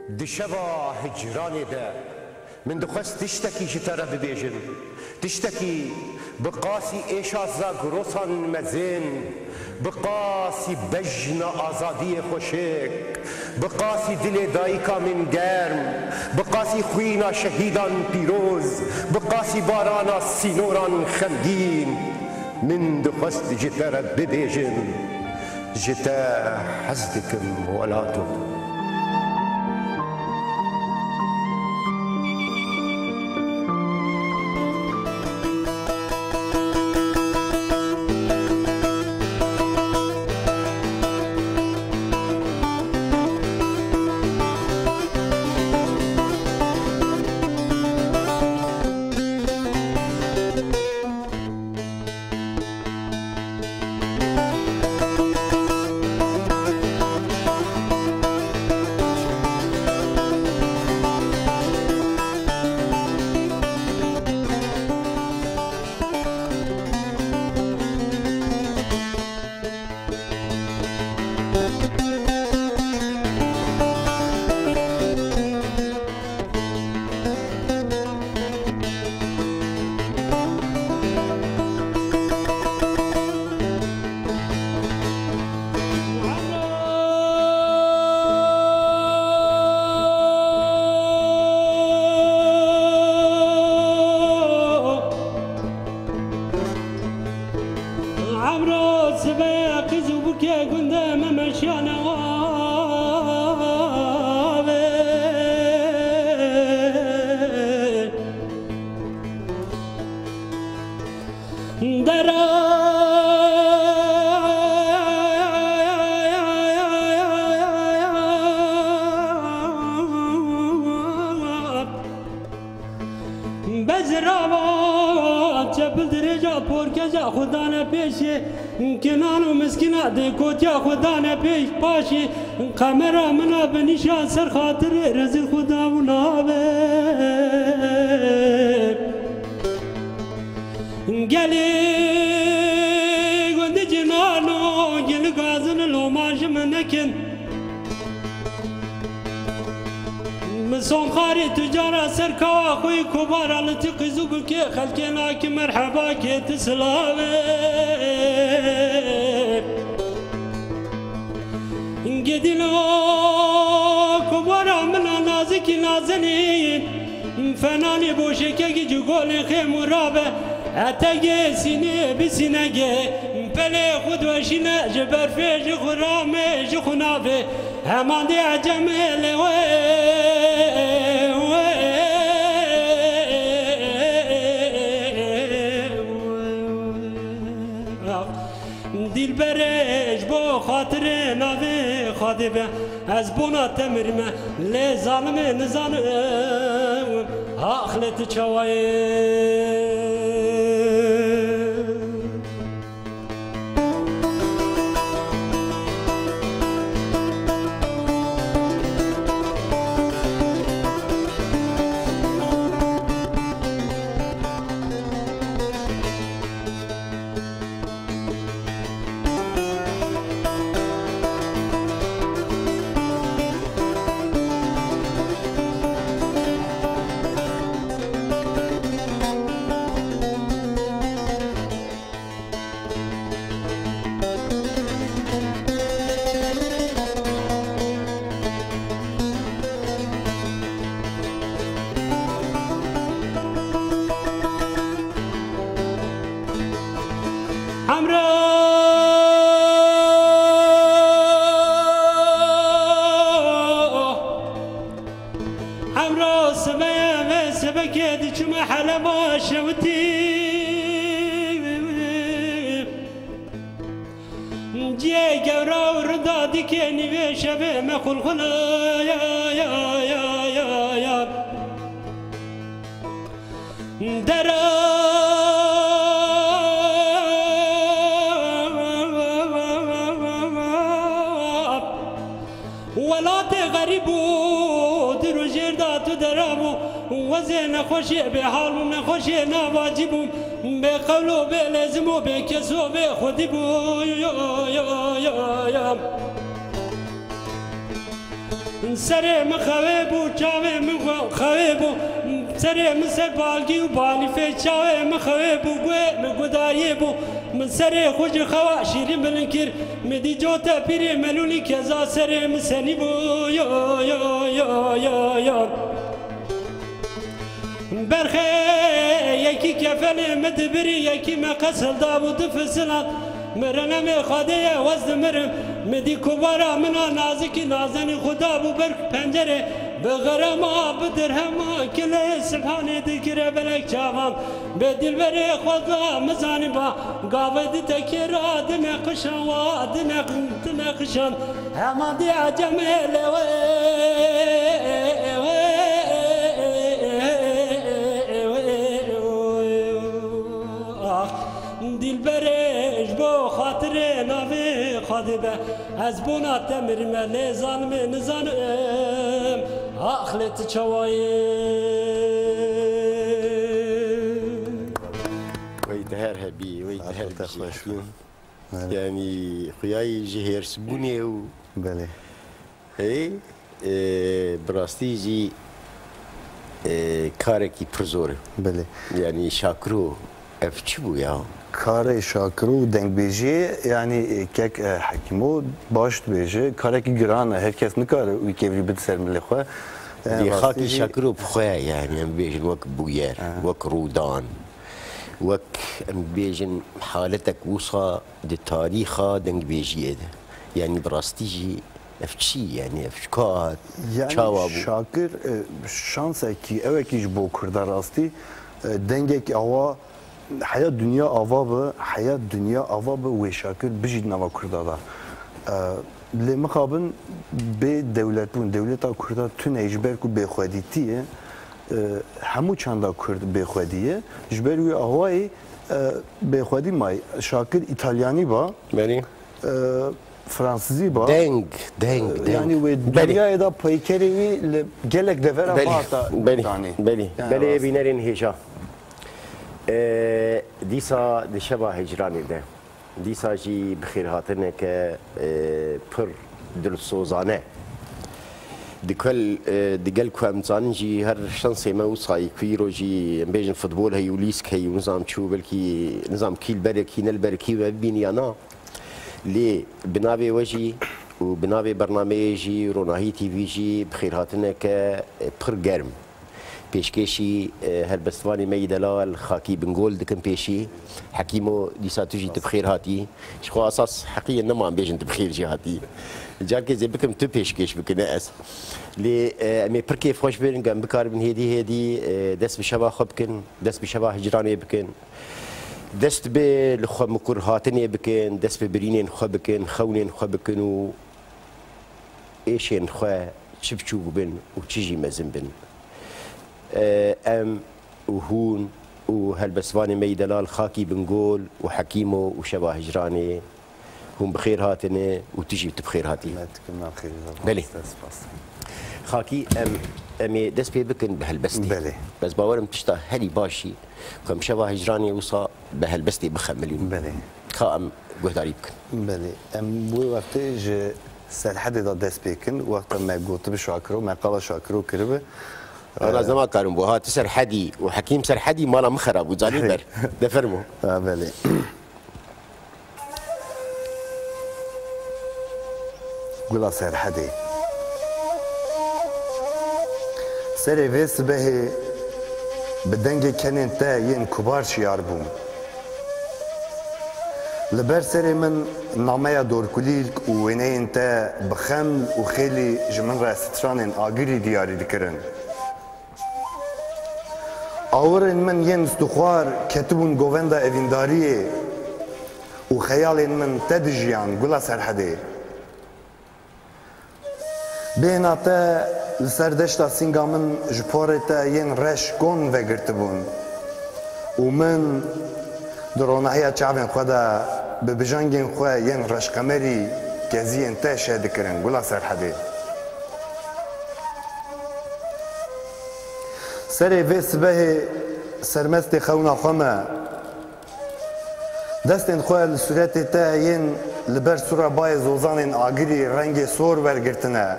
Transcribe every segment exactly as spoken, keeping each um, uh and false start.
Di şeva hicranê de min dixwest tiştekî ji te re bibêjim. Tiştekî bi qasî êşa zagrosan mezin, bi qasî bejna azadiyê xweşik, bi qasî dilê dayika min germ, bi qasî xwîna şehîdan pîroz, bi qasî barana sînoran xemgîn, min dixwest ji te re bibêjim. Ji te hez dikim welato. Emro sibe qiz û bûkê gundê me meşiyane wavê. Dera Bezirava çepil dirêja porkeja xwe dane pêşê, kinan û miskîna dê kotiya xwe dane pêş paşê, qemera min a bi nîşan ser xatirê rezîl xwe da û nabe. Gelê gundê cinan û gilî gazin loma ji min nekin. Min sonxarê tu cara ser kawa xwe yê kovara li ti qîz û bûkê xelkê nakî merheba kê ti silavê. Gedîlo kovara min a nazikî nazenî, fenanî boşekekî ji golê xêm û rabe, etegê sînê bi sînegê, pelê xwe diweşîne ji berfê ji xwe ramê ji xwe navê. Hemandî ecemê lê wê, wê, Dîlberê ji bo xatirê navê Xwedê be, ez bona te mirîme, lê zalimê nizanim, ax lê tu çawa yê? Emre Emro sibê vê sibekê diçime Heleba şewitî. Ciyê gewra û rinda dikê nîvê şevê me xulxula ya, ya, ya, ya, ya. Dera Welatê xerîb û di rojêr de tu dera bû, wezê nexweşê bêhal û nexweşê navacî bû, bê qewl û bê lêzim û bê kes û bê xwedî bû. Serê min xewê bû, çavê min xwe-, xewê bû. Serê min ser balgî û balîfê, çavê min xewê bû, guhê min gudariyê bû. Min serê xwe ji xewa şîrîn bilind kir. Min dî cote pîrê melûlî keza serê min senî bû, yo, yo, yo, yo, yo. Berxê yekî kefelê min dibirî, yekî meqes hildabû difisiland. Min rinemê Xwedê ye, wez dimirim. Min dî kovara min a nazikî nazenî xwe dabû ber pencerê. Bi xerema, bi dirhema, kilê Sibhanê dikire belek çavan. Bê dilberê xweza min zanîba, gavê di tekê ra dineqişan wa, dineq-, dineqişan. Hema dî ecemê lê wê, wê, wê, ax, dilberê ji bo xatirê navê Xwedê be. Ez bona te mirime, lê zanimê nizanim. Ax lê tu çawa yî? Wey te her hebî, wey te her Aqil te bijî. Xweş bû. Belê. Yanî xuyayî ji hêrsbûnê û Belê. Hey, e, bi rastî jî, e, karekî pir zor e. Belê. Yanî Şakiro ev çi bû ya? Karê Şakiro û dengbêjiyê, yanî, e, kek, e, Hekîmo baş dibêje, karekî giran e. Her kes nikare wî kêvrî bide ser milê xwe. E, Dê rastî xakî jî Şakiro bi xwe, yanî, em bêjin wek bûyer, Ha. wek rûdan, wek, em bêjin, haletek wisa di tarîxa dengbêjiyê de. Yanî bi rastî jî ev çi? Yanî ev ji ka hat? Yanî Çawa bû? Şakir, e, şansekî, ewekî ji bo Kurda rastî, e, dengekî awa, heya dinya ava bi, heya dinya ava bi wê Şakir bijî di nava Kurda de. E, lê mixabin bê dewletbûn, dewleta Kurda tune ji ber ku bêxwedîtî ye, e, hemû çanda Kurd bêxwedî ye. Ji ber wî awayî, e, bêxwedî may. Şakir Îtalyanî ba. Belê. E, Fransizî ba. Deng, deng, E, deng. Yanî wê Belê. Dinyayê de peykerê wî li gelek devera Belê, hata belê, danî. Belê. Yani Belê rast. Bînerên hêja. E, dîsa di şeva hicranê de. Dîsa jî bi xêrhatineke, e, pir dilsozane. Di kel, e, di gel ku em zanin jî her şansê me wisa yî ku îro jî em bêjin futbol heyî û lîsk heyî û nizam çi û belkî nizam kî li berekî ne li berekî me bibînî ya na. Lê bi navê we jî û bi navê bernameyê jî Ronahî T V jî bi xêrhatineke, e, pir germ. Pêşkêşî, e, helbestvanê me yî delal Xakî Bingol dikim pêşî. Hekîmo, dîsa tu jî tu bi xêr hatî. Ji xwe esas heqiyê nema em bêjin tu bi xêr jî hatî. Carkê zê bikim tu pêşkêş bikine ez. Lê, e, em ê pir kêfxweş bin, ku em bikaribin hêdî hêdî, e, dest bi şeva xwe bikin, dest bi şeva hicranê bikin. Dest bi li xwe mikur hatinê bikin, dest bi birînên xwe bikin, xewnên xwe bikin û êşên xwe çi biçûk bin û çi jî mezin bin. E, em û hûn û helbestvanê me yî delal Xakî Bingol û Hekîmo û Şeva Hicranê, hûn bi xêr hatine û tu jî tu bi xêr hatî. Me dikim, me xêr hatî. Belê. Spas. Xakî, em, em ê dest pê bikin bi helbestê. Belê. Ez bawerim tişta herî baş jî ku em Şeva Hicranê wisa bi helbestê bixemilîn. Belê. Ka em guhdarî bikin. Belê. Em wê wextê ji Serhedê de dest pê kin. Wexta me gotibi Şakiro, me qala Şakiro kiribi. Ana, ez nema karim bû. Ha, tu Serhedî û Hekîm Serhedî mala min xera bû, zanî ber. De fermo. Ha, belê. Gula Serhedê. Serê vê sibehê bi dengê kenên te yên kubar şiyar bûm. Li ber serê min nameya dorkulîlk û wêneyên te bi xem û xêlî ji min re stranên agirî diyarî dikirin. Awirên min yên stûxwar ketibûn govenda evîndariyê û xeyalên min te dijiyan, Gula Serhedê. Bêhna te li ser deşta Sînga min ji porê te yên reş kon vegirtibûn û min di ronahiya çavên xwe de bi bijangên xwe yên reşqemerî keziyên te şeh dikirin, Gula Serhedê. Serê vê sibehê sermestê xewna xwe me. Destên xwe li sûretê te yên li ber sûra bayê zozanên agirî rengê sor wergirtine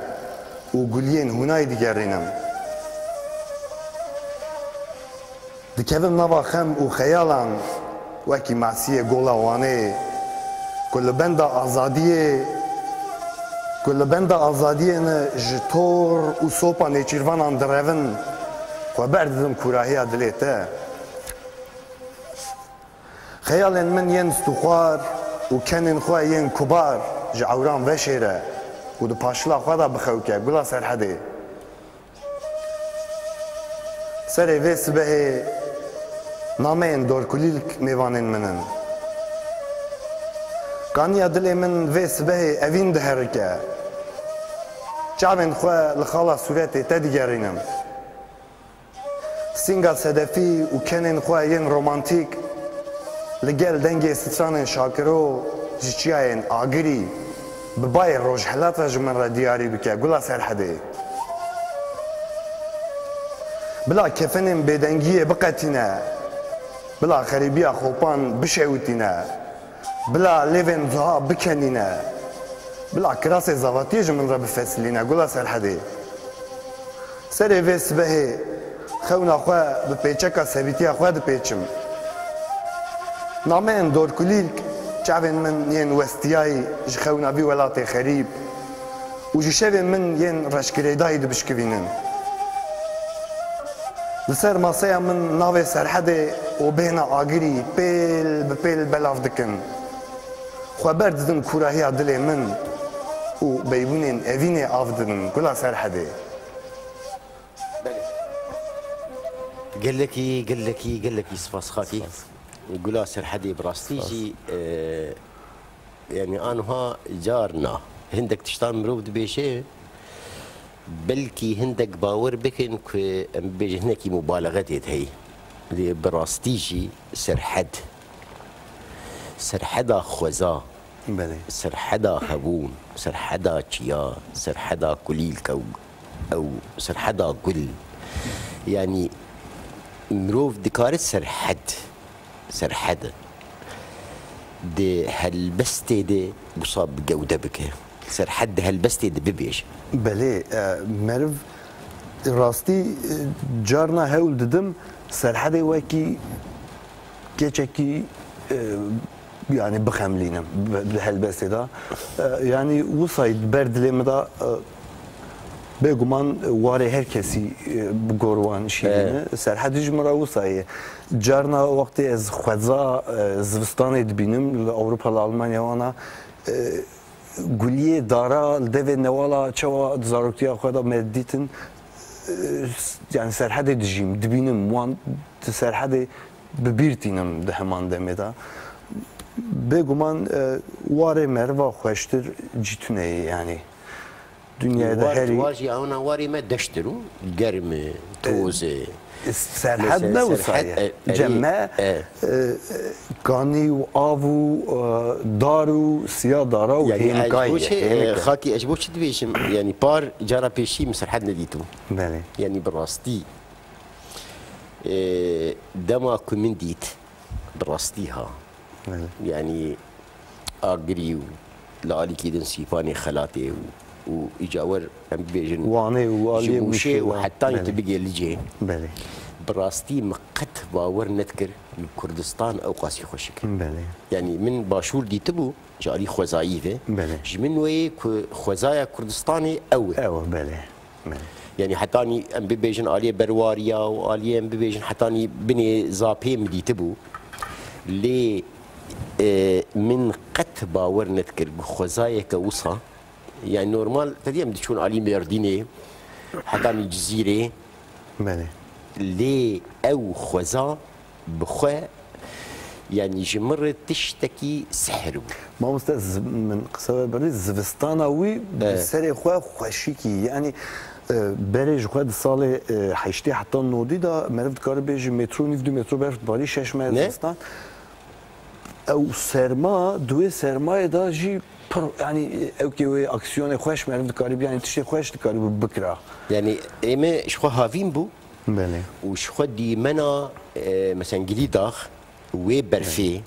û guliyên hûnayî digerînim. Dikevim nava xem û xeyalan wekî Mesiyê Gola Wanê ku li benda azadiyê, ku li benda azadiyê ne ji tor û sopa nêçîrvanan direvin, xwe berdidim kûrahiya dilê te. Xeyalên min yên stûxwar û kenên xwe yên kubar ji ewran veşêre û di paşila xwe de bixewke, Gula Serhedê. Serê vê sibehê nameyên dorkulîlk mêvanên min in. Kaniya dilê min vê sibehê evîn diherike. Çavên xwe li xala sûretê te digerînim. Sînga sedefî û kenên xwe yên romantîk li gel dengê stranên Şakiro ji çiyayên Agirî bi bayê rojhilat re ji min re diyarî bike, Gula Serhedê. Bila kefenên bêdengiyê biqetîne, bila xerîbiya xopan bişewitîne, bila lêvên cuha bikenîne, bila kirasê zavatiyê ji min re bifesilîne, Gula Serhedê. Serê vê sibehê xewna xwe bi pêçeka sevîtiya xwe dipêçim. Nameyên dorkulîlk çavên min yên westiyayî ji xewna vî welatê xerîb û ji şevên min yên reşgirêdayî dibişkivînin. Li ser maseya min navê Serhedê û bêhna Agirî pêl bi pêl belav dikin. Xwe berdidin kûrahiya dilê min û beybûnên evînê av didin, Gula Serhedê. Gelekî, gelekî, gelekî spas xakî. Gula Serhedê bi rastî jî, e, yanî anha carna hindek tiştan mirov dibêje, belkî hindek bawer bikin ku em bibêjin hinekî mubalexe tê de heye. Lê bi rastî jî Serhed, Serheda xweza, Belê. Serheda hebûn, Serheda çiya, Serheda kulîlk ew, ew Serheda gul. Yanî mirov dikare Serhed, Serhed di helbestê de wisa bi gewde bike. Serhed di helbestê de bibêje. Belê, e, meriv rastî, e, carna hewl didim Serhedê wekî keçekî, e, yanî bixemlînim bi, bi helbestê de. E, yanî wisa yî di ber dilê min de, e, bêguman warê her kesî, e, bi gor wan şîrîn e. Serhedî ji min re wisa ye. Carna wextê ez xweza, e, zivistanê dibînim li Ewropa, li Almanya wana, e, guliyê dara li devê newala çawa di zaroktiya xwe de me dîtin, e, s-, yanî Serhedê dijîm, dibînim, wan di Serhedê bi bîr tînim di heman demê de. Bêguman, e, warê meriva xweştir cî tune ye, yanî. Dinyayê de herî. War jî ana warê me deşt ir û germ e, toz e. Serhed ne wisa ye. Cem me, e, kanî û av û, e, dar û siya dara û hênikayê ye. Hênik e. Xakî, ez ji bo çi dibêjim? Yanî par cara pêşî min Serhed nedîtibû. Belê. Yanî bi rastî, e, dema ku min dît, bi rastî ha. Belê. Yanî Agirî û li alîkî din Sîpanê Xelatê û, û îca wer em bibêjin Wanê û aliyê Mûşê û hetanî tu bigê Licê. Belê. Bi rastî min qet bawer nedikir li Kurdistan ew qasî xweşik. Belê. Yanî min Başûr dîtibû ji alî xwezayî ve. Belê. Ji min wê yê ku xwezaya Kurdistanê ew e. Ew e, belê. Yanî hetanî em bibêjin aliyê berwariya û aliyê em bibêjin hetanî binê zapê min dîtibû. Lê, e, min qet bawer nedikir ku xwezayeke wisa, yanî normal, te dî em diçûn alî Mêrdînê, hetanî Cizîrê. Belê. Lê ew xweza bi xwe, yanî ji min re tiştekî sihir bû. Mamoste, zi-, min qise we birî, zivistana wî bi serê xwe xweşikî. Yanî, e, berê ji xwe di salê, e, heştê heta nodî de meriv dikare bêje metro, nîv du metro berf dibarî, şeş meh zivistan. Ew serma, di wê sermayê de jî pir, yanî, ewkê wê aksiyonê xweş meriv dikarî, yanî tiştê xweş dikarî bikira. Yanî ê me ji xwe havîn bû. Belê. Û ji xwe dîmena, e, mesela Gilîdax, wê berfê,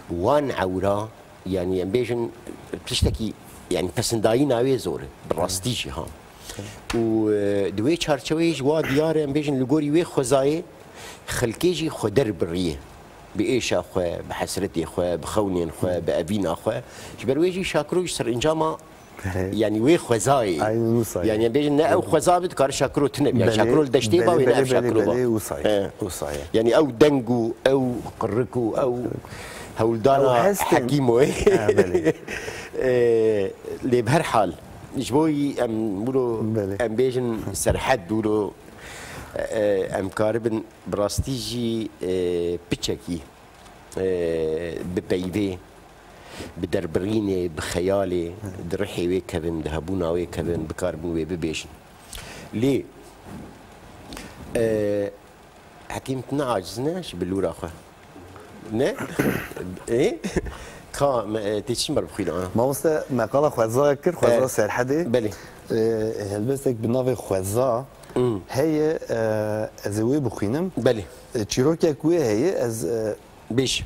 wan ewra, yanî em bêjin tiştekî, yanî pesindayîna wê zor e, bi rastî jî ha. Û e, di wê çarçeweyê ji wa diyar e, em bêjin li gorî wê xwezayê xelkê jî xwe der biriyê. Bi êşa xwe, bi hesretê xwe, bi xewnên xwe, bi evîna xwe. Ji ber wê jî Şakiro ji serencama, yanî wê xwezayê. Aynen wisa ye. Yanî em bêjin ne ew xweza bi, dikare Şakiro tune bi. Yanî Belê, Şakiro li deştê ba, belê, wê ne ev belê, belê, Şakiro ba. Belê, wisa ye. He. Wisa ye. Yanî ew deng û ew qirrik û ew hewldana Ew hestên. Hekîmo. Ha, belê. E, lê bi her hal, ji bo wî em wilo, Belê. Em bêjin Serhed wilo, e, em karibin bi rastî jî, e, piçekî, e, bi peyvê, bi derbirînê, bi xeyalê, di rihê wê kevin, di hebûna wê kevin, bikaribin wê bibêjin. Lê, e, Hekîm, tu ne aciz ne ji bilûra xwe? Ne? Ê? Ka, me, e, tê çi me bixwîne ana? Mamoste, me qala xweza kir, xweza E, Serhedê. Belê. E, helbestek bi navê xweza Hmm. heye, e, ez ê wê bixwînim. Belê. E, çîrokek wê heye, ez, e, Bêj.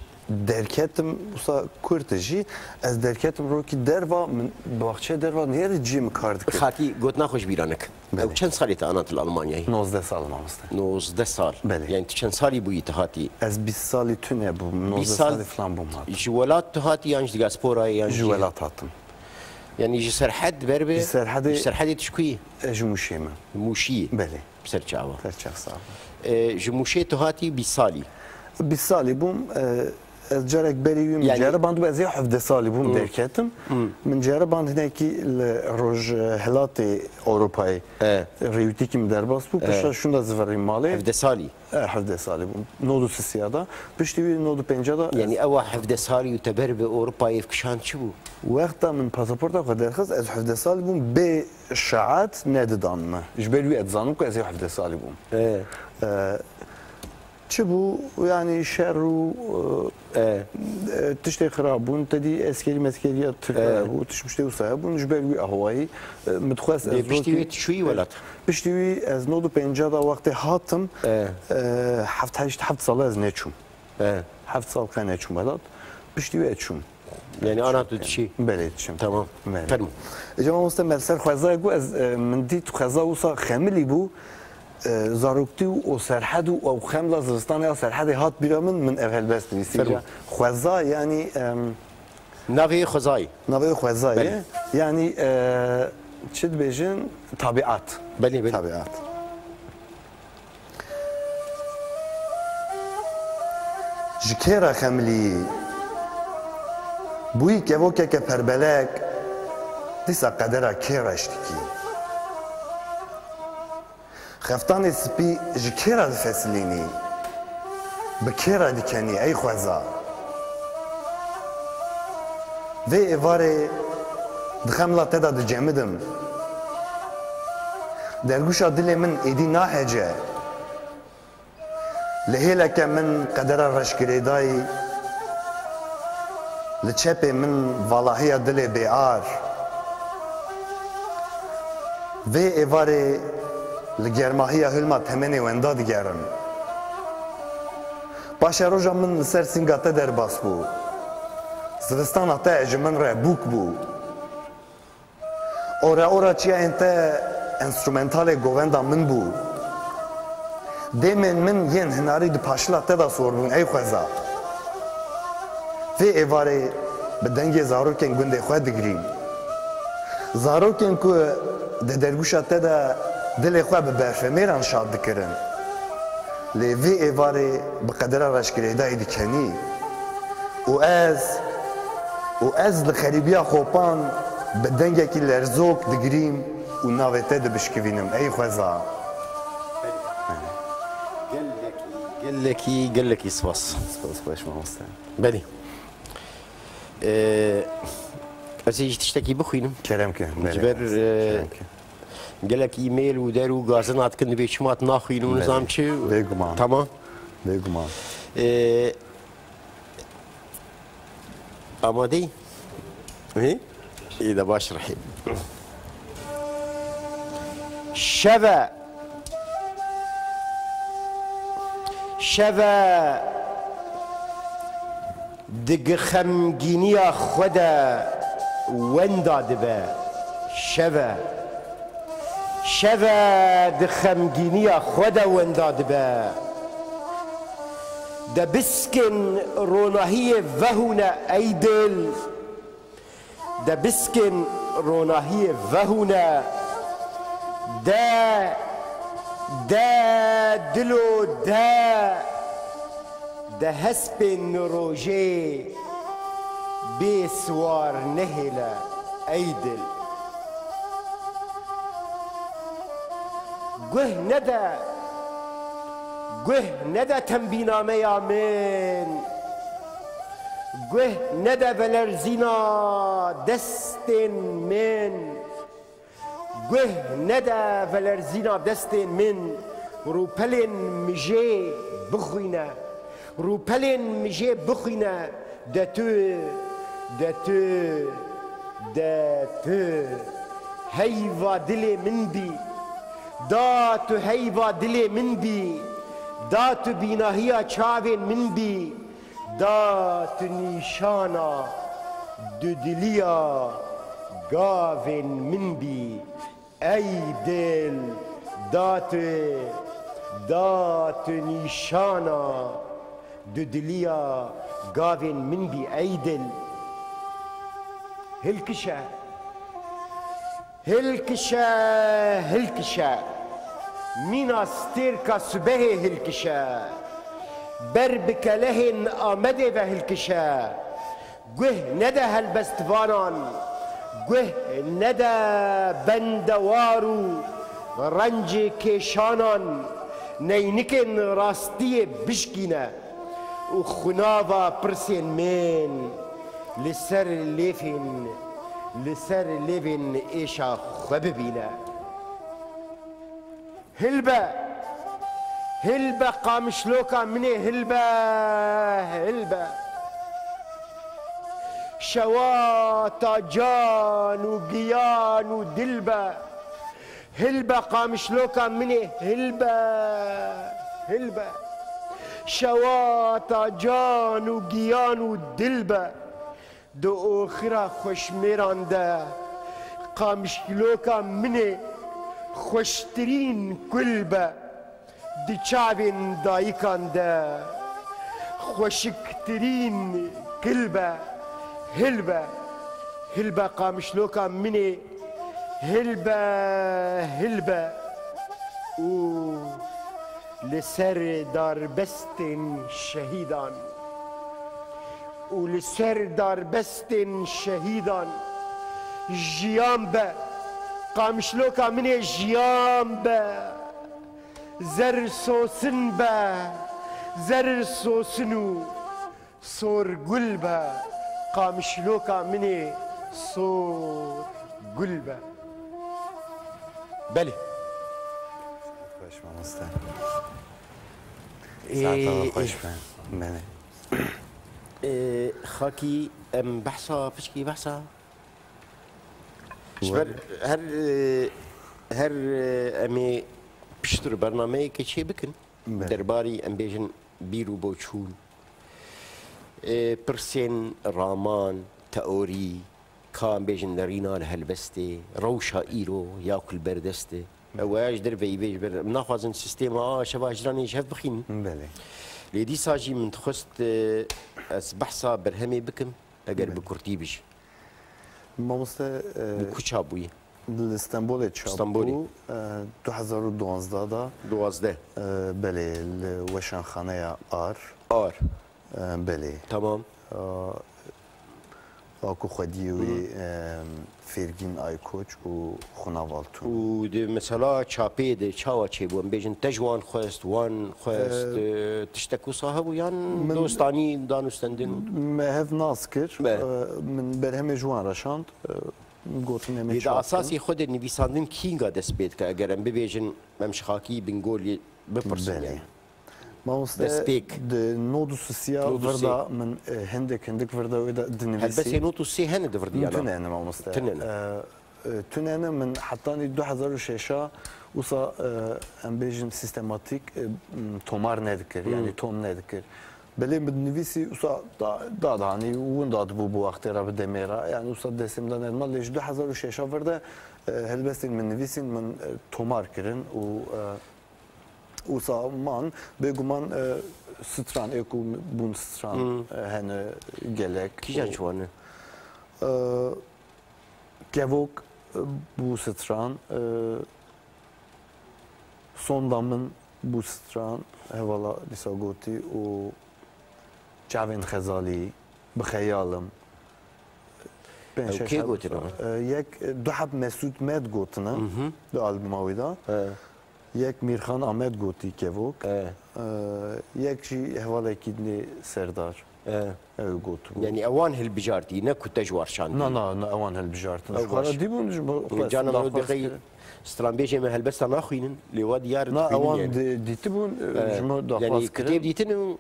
derketim, wisa kurt e jî, ez derketim rokî derva, min baxçeya derva nêrê ciyê min kar dikir. Xatî gotina xwe ji bîra nek. Belê. Ew çend salê te anat li Almanyayê? Nozdeh sal, mamoste. Nozdeh sal. Belê. Yani tu çend salî bûyî tu hatî? Ez bîst salî tune bûm, nozdeh sal salî falan bûm hatim. Ji welat tu hatî yan ji diasporayê yan Ji jî? welat hatim. Yani ji Serhed ber be? Ji Serhedê Ji Serhedê tu ji ku yî? E, ji Mûşê me. Mûşî? Belê. Ser çava. Ser çav sağ ol. E, ji Mûşê tu hatî bîst salî? Bîst salî bûm. E, ez carek berî wî min Yani ceribandibû, ez ê hevdeh salî bûm Hmm. derketim. Hmm. Min ceriband hinekî li rojhilatê Ewropayê E. rêwîtîkî min derbas bû. E. Pişta şûnda zivirî malê. Hevdeh salî? E, hevdeh salî bûm. Nod û sisiya da. Piştî wî nod û pênca da Yani ewa hevdeh salî û te ber bi Ewropayê kişand çi bû? Wexta min pasaporta xwe derxist, ez hevdeh salî bûm, bê şaet nedidan me. Ji ber wî ez dizanim ku ez ê hevdeh salî bûm. E. E, çi bû? Yani şer û, e, E. e, tiştê xirab bûn. Te dî eskerî meskeriya Tirk E. hebû, tişt miştê wisa hebûn. Ji ber wî ahwayî, e, min dixwest Lê ez piştî rokî wê tu çûyî welat? Piştî wî ez nod û pênca da wextê hatim, E. e, heft, heşt, heft sala ez neçûm. E. Heft sal qe neçûm welat. Piştî wê ez çûm. Yani ana tu dişî? Belê, dişim. Tamam. Belê. Fermo. Ecem mamoste, me li ser xwezayê got, ez, e, min dît xweza wisa xemilî bû. E, zaroktî û o Serhed û ew xemla zivistanê ya Serhedê hat bîra min, min ev helbest nivîsî. Fermo. Xweza yani, em, Navê xwezayê? Navê xwezayê. Belê. Yani, e, çi dibêjin? Tabiat. Belê, belê. Tabiat. Ji kê re xemilî? Bûyî kevokeke perbelek, dîsa qedera kê reş dikî? Xeftanê spî ji kê re difesilînî? Bi kê re dikenî ey xweza? Vê êvarê di xemla te de dicemidim. Dergûşa dilê min êdî nahece. Li hêleke min qedera reş girêdayî, li çepê min valahiya dilê bêar. Vê êvarê li germahiya hilma temenê wenda digerim. Paşeroja min li ser sînga te derbas bû. Zivistana te ji min re bûk bû. Ora ora çiyayên te enstrumentalê govenda min bû. Dêmên min yên hinarî di paşila te de sor bûn, ey xweza. Vê êvarê bi dengê zarokên gundê xwe digirîm. Zarokên ku di dergûşa te de dilê xwe bi berfemêran şad dikirin. Lê vê êvarê bi qedera reşgirêdayî dikenî. Û ez, û ez li xerîbiya Xopan bi dengekî lerzok digirîm û navê te dibişkivînim, ey xweza. Gelekî, gelekî, gelekî spas. Spas, baş mamoste. Belê. Ee, ez ê jî tiştekî bixwînim. Kerem ke, Ji belê. ber, ee, Kerem ke. Gelek e-mail û der û gazina dikin, dibê çima tu naxwînin û Belê. nizam çi. Bêguman. Tamam. Bêguman. Ee, amadeyî? Hê? Î de baş rihê. Şeve. Şeve. Di xemgîniya xwe de wenda dibe. Şeve. Şeve di xemgîniya xwe de wenda dibe. De biskên ronahiyê vehûne ey dil. De biskên ronahiyê vehûne. De, de, dilo de. De hespên rojê bê siwar nehêle ey dil. Guh nede, guh nede tembînameya min. Guh nede velerzîna destên min. Guh nede velerzîna destên min, rûpelên mijê bixwîne. Rûpelên mijê bixwîne, de tu, de tu, de tu heyva dilê min bî. Da tu heyva dilê min bî. Da tu bînahiya çavên min bî. Da tu nîşana dudiliya gavên min bî. Ey dil, da tu, da tu nîşana dudiliya gavên min bî ey dil. Hilkişe, hilkişe, hilkişe. Mîna stêrka sibehê hilkişe. Ber bi kelehên Amedê ve hilkişe. Guh nede helbestvanan, guh nede bendewar û rencê kêşanan, neynikên rastiyê bişkîne û xunava pirsên min li ser lêfên, li ser lêvên êşa xwe bibîne. Hilbe, hilbe qamişloka min ê, hilbe, hilbe. Şewata can û giyan û dil be. Hilbe qamişloka min ê, hilbe, hilbe. Şewata can û giyan û dil be. Di oxira xweşmêran de, qamişloka min ê xweştirîn kul be. Di çavên dayikan de, xweşiktirîn kil be, hil be. Hil be qamişloka min ê, hil be, hil be. Û li ser darbestên şehîdan. Û li ser darbestên şehîdan jiyan be. Qamişloka min ê jiyan be. Zer sosin be. Zer sosin û sor gul be. Qamişloka min ê sor gul be. Belê. Xweş mamoste. Ee, Saeta we xweş be. Belê. Ee, Xakî, em behsa, piçkî behsa. Ji ber her, ee, her, ee, em ê piştre bernameyeke çê bikin. Belê. Derbarî, em bêjin, bîr û boçûn. Ee, pirsên raman, teorî, ka em bêjin nerîna li helbestê, rewşa îro ya ku li ber dest e. Ew ya ji derveyî vê ji ber em naxwazin sîstêma a şeva hicranê ji hev bixînin. Belê. Lê dîsa jî min dixwest, e, ez behsa berhemê bikim, eger bi Belê. kurtî bijî. Mamoste, e, Li ku çap bûyî? Li Stenbolê çap Stenbolê. bû, e, du hezar û duwazdeh de. Duwazdeh. E, belê, li weşanxaneya Ar. Ar. E, belê. Tamam. E, Aku xwediyê wî, Hı. e, Fêrgîn Aykoç û Xunav Altun. Û di mesela çapê de çawa çêbû? Em bêjin te ji wan xwest, wan xwest, E, e, tiştek wisa hebû yan min dostanî danûstendin? Me hev nas kir. Me. E, min berhemê ji wan re şand. E, min got em ê Lê di çap bikin. Asasî xwe de nivîsandin kînga dest pê dike? Eger em bibêjin, em ji Xakî Bingolî bipirsin Belê. yani. Mamoste, Destpêk. di nod û sisiya Nod û sê. virda min, e, hindik, hindik virda wê de dinivîsî. Helbestê nod û sê hene di virdî yana? Tune ne mamoste. Tune ne. E, e, tune ne min hetanî du hezar û şeşa wisa, e, em bêjin sîstematîk, e, m, tomar nedikir, Hmm. yani tom nedikir. Belê min dinivîsî wisa da, da, da, hani winda dibû bi wextê re bi demê re. Yani wisa destê min de nedima, lê ji du hezar û şeşa virde E, helbestên min nivîsîn, min, e, tomar kirin û, e, wisa man, bêguman, e, stran, ê ku bûn stran, e, hene gelek. Kîjan û ji wan e? E, Kevok, e, bû stran, e, Sonda min bû stran, hevala dîsa gotî û Çavên Xezalî, Bi Xeyal im. Pênc Ew şeş kê heb gotin stran. E, yek, e, du heb Mesûd Med gotine di albuma wî de. He. Yek Mîrxan Amed gotî Kevok. E. E, yek jî hevalekî dinê Serdar. E. Ew gotibû. Yanî ewan hilbijartî, ne ku te ji war şandî. Na, na, na, ewan hilbijartin. Ew Ji xwe baş. re dîbûn, ji bo xwe Cana me daxwaz bixî kirin. stranbêjê me helbesta naxwînin, lê wa diyar Na, dixwînin ewan yani. di-, dîtibûn, e, E, ji me daxwaz yani kirin. kitêb dîtin û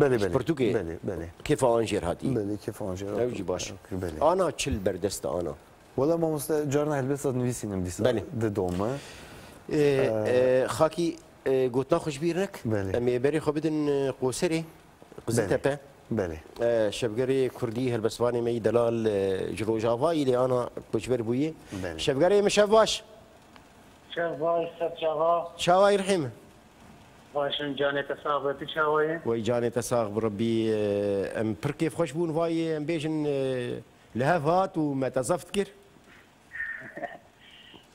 Belê, belê. pirtûkê Belê, belê. kêfa an jêr hatî. Belê, kêfa an jêr Ew hatî. jî baş. Belê. Ana çi li ber dest de ana? Wela mamoste, carna helbesta nivîsînim dîsa Belê. dido me. Ê, Ee, e, Xakî, e, gotina xwe ji bîr nek. Belê. Em ê berê xwe bidin, e, Qoserê, Qiziltepe. Belê. Belê. E, şevgerê Kurdî helbestvanê me yî delal, e, ji Rojavayî lê ana koçber bûyî. Belê. Şevgerê min şev baş. Şev baş, ser çava. Çawa yî rihê min? Başim, canê te sax be, tu çawa yî? Wey canê te sax bi Rebbî, e, em pir kêfxweş bûn vayê, em bêjin, e, Li hev hat û me te zeft kir.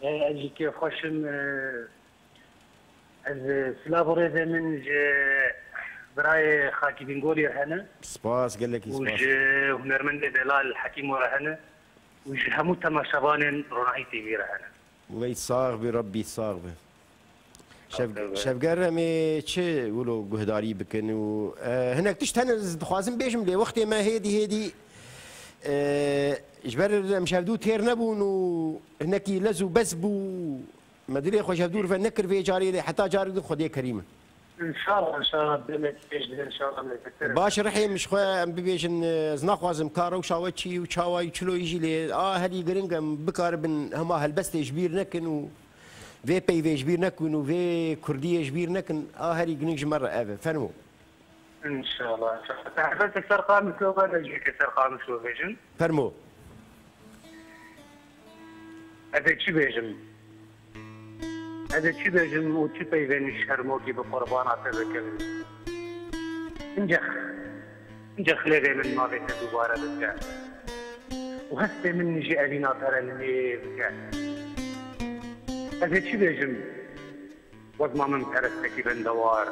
E, ez jî kêfxweş im. E, ez, e, silav û rêzê min ji birayê Xakî Bingolî re hene. Spas, gelekî Û spas. ji hunermendê delal Hekîmo re hene. Û ji hemû temaşevanên Ronahî T V re hene. Wey sax bî, Rebbî sax bî. Şev-, Aferin. Şevger, em ê çi wilo guhdarî bikin û, e, hinek tişt hene ez dixwazim bêjim, lê wextê me hêdî hêdî, e, ji ber em ji hevdû têr nebûn û hinekî lez û bez bû, me dilê xwe ji hevdû rive nekir vê carê, lê heta carek din Xwedê kerîm in. Înşallah, înşallah, demekî pêş de, înşallah, me dikir. Baş rihê min ji xwe em bibêjin, e, ez naxwazim ka rewşa we çi û çawa û çilo yî jî, lê a herî giring em bikaribin hema helbestê ji bîr nekin û vê peyvê ji bîr nekin û vê kurdiyê ji bîr nekin, a herî giring ji me re ev e. Fermo. Înşallah, înşallah. Te helbestê ser Qamişlo ve, ez jî yekê ser Qamişlo bêjim. Fermo. Ez ê çi bêjim? Ez ê çi bêjim û çi peyvên şermokî bi qurbana te bikim? Hince, hince xilêvê min navê te dubare bike û hestê min ji evîna te re lê bike. Ez ê çi bêjim? Wezma min perestekî bendewar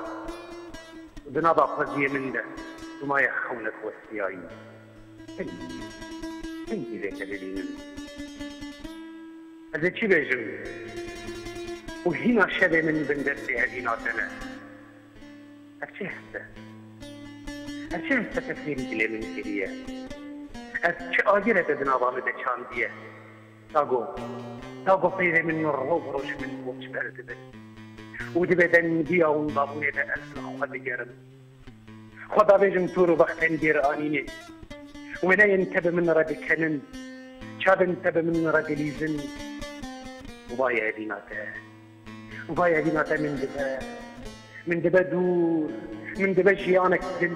û di nava xweziyê min de tu maye xewnek westiyayî. Hingî, hingî vê te bibînim. Ez ê çi bêjim? Û hîna şevê min bin destê hevîna te ne. Ev çi hest e? Ev çi hest e te fêrî dilê min kiriye? Ev çi agir e te di nava min de çandiye? Dago, dago peyvê min roj roj min koçber dibin. Û dibe dengiya windabûnê de ez li xwe digerim. Xwe davêjim tûr û bextên gêranînê. Wêneyên te bi min re dikenin, çavên te bi min re dilîzin. Û vay evîna te. Vay evîna te min dibe, min dibe dûr, min dibe jiyanek din.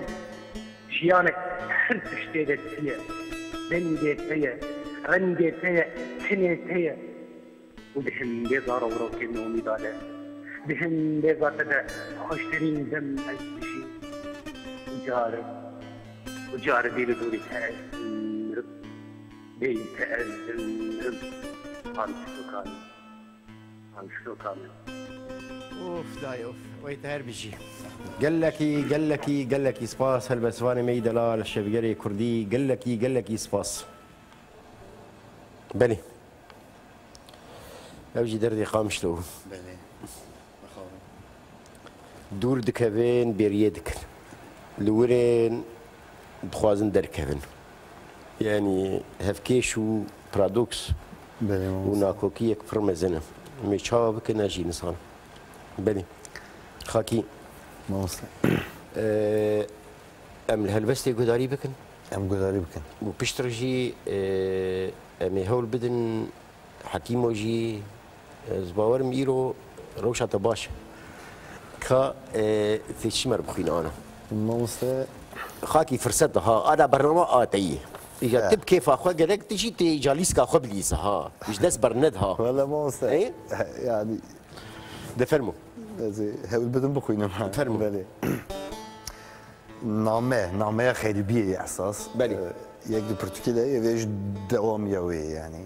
Jiyanek her tiştê de tu ye. Dengê te ye, rengê te ye, tinê te ye. Û di hindêza rewrokên nomîda de, di hindêza te de xweştirîn dem ez dijîm. Û carib, û caribî li dûrî te ez dimrim. Bêyî te ez dimrim. Van tiştokan. Of, day of. Wey te her bijî. Gelekî, gelekî, gelekî spas helbestvanê me yî delal, şevgerê kurdî, gelekî, gelekî spas. Belê. Ew jî derdê Qamişlo bû. Belê. Dûr dikevin, bêriyê dikin. Li wir in dixwazin derkevin. Yanî hevkêş û paradoks Belê, û mamoste. nakokiyek pir mezin e. Em ê çawa bikin, ez jî nizanim. Belê. Xakî. Mamoste. Ee, em li helbestê guhdarî bikin. Em guhdarî bikin. Û piştre jî, ee, em ê hewl bidin Hekîmo jî, ez bawerim îro rewşa te baş e. Ka, e, tê çi me re bixwîne ana? Mamoste. Xakî firset de ha, ana bernama a te yî. Ya, He. tu bi kêfa xwe gerek tu jî tê îca lîska xwe bilîze ha. Ji dest bernede ha. Wele mamoste. Ê? Yani De fermo. Ez ê hewl bidim bixwînim. Fermo. Belê. Name, nameya xerîbiyê ye esas. Belê. Ee, yek di pirtûkê de ye, vê ji dewamiya wê ye yani.